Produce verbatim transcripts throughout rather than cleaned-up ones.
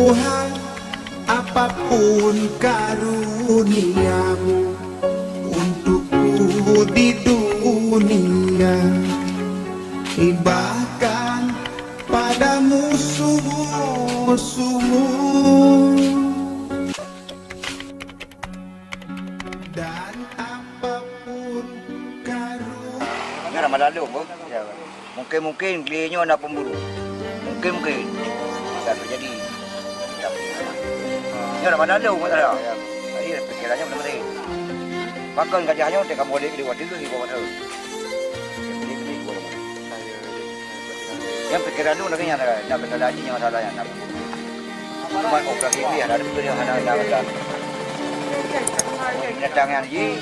Tuhan, apapun karuniamu untukku di dunia, bahkan pada musuh-musuhmu. Dan apapun karuniamu. Nyoe Ramadan lom, Bang. Ya, Bang. Mungkin-mungkin lé nyoe na pemburu. Mungkin-mungkin bisa terjadi. Tapi, nyoe Ramadan lom, masalah. Ya. Jadi, pikiran nyoe betul-betul. Pakon gajah nyoe, teuka boleh di waktu tu, di bawah tu. Jadi, jadi, Nyang pikiran tu lagèe nyan, nak keutola jih nyang salah nyan. Cuma operasi jih hana ada beutôi, hana, hana, hana. Binatang nyan jih,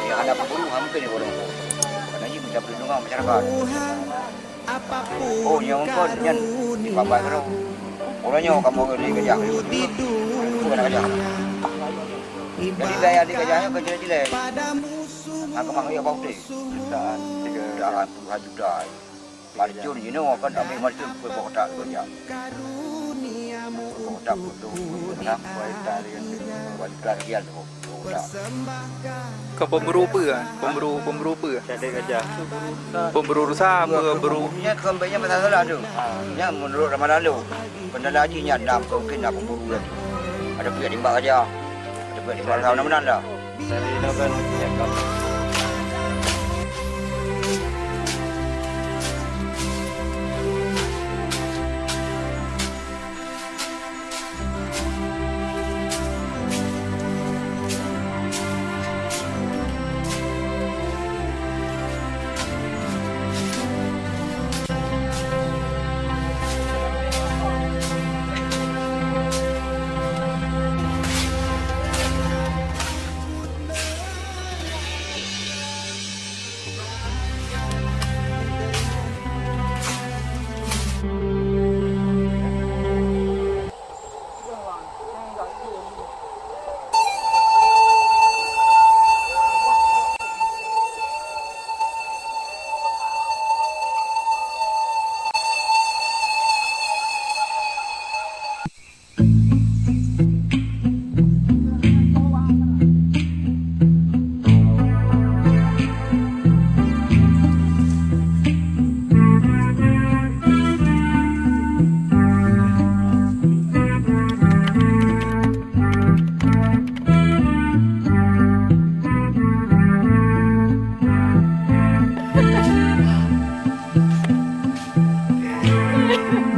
ya hana pemburu, ha mungkin dibolong. Karena jih minta perlindungan masyarakat. Oh, nyang kon nyan dipabat keunoe. Orang nyoe kamoe lé gajah. Bukan gajah. Jadi daya di gajah nyoe keu jilek-jilek. Ha keumah ya bau teh. Jutaan, tiga jutaan, puluhan juta. Marjun jinoe kan, tapi marjun peuet boh kotak dua jam. Peuet boh kotak peuet boh, peuet boh kotak. Dua juta sekian tu. Dua juta sekian tu, peuet boh kotak. Keu pemburu peue, ah? Pemburu, pemburu peue, ah? Pemburu rusa, pemburu. Nya keumbangnya masalah tu. Nya menurut Ramadan tu. Benda lagi nya enam, mungkin enam puluh lagi. Ada pihak timbak aja. Ada pihak timbak sama menanda. Dari lawan nyakap.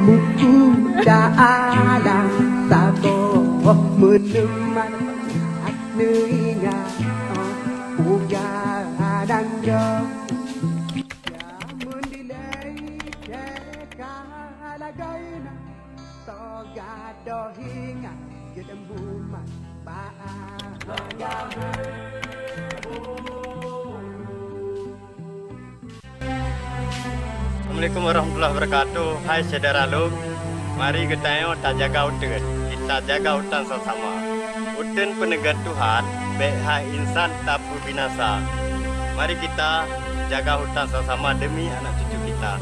Muka dalam saboh meuneumang, neuingat, oh, uga dan jong. Jameun dilèe teuka lagèe na, soe gadôh ingat jeuet mumat bak agama. Assalamualaikum warahmatullahi wabarakatuh. Hai syedara lôn, mari geutanyoe tajaga uteuen. Kita jaga hutan sama-sama. Uteuen peuneugét Tuhan, bèk hai insan tapeubinasa. Mari kita jaga hutan sama-sama demi anak cucu kita.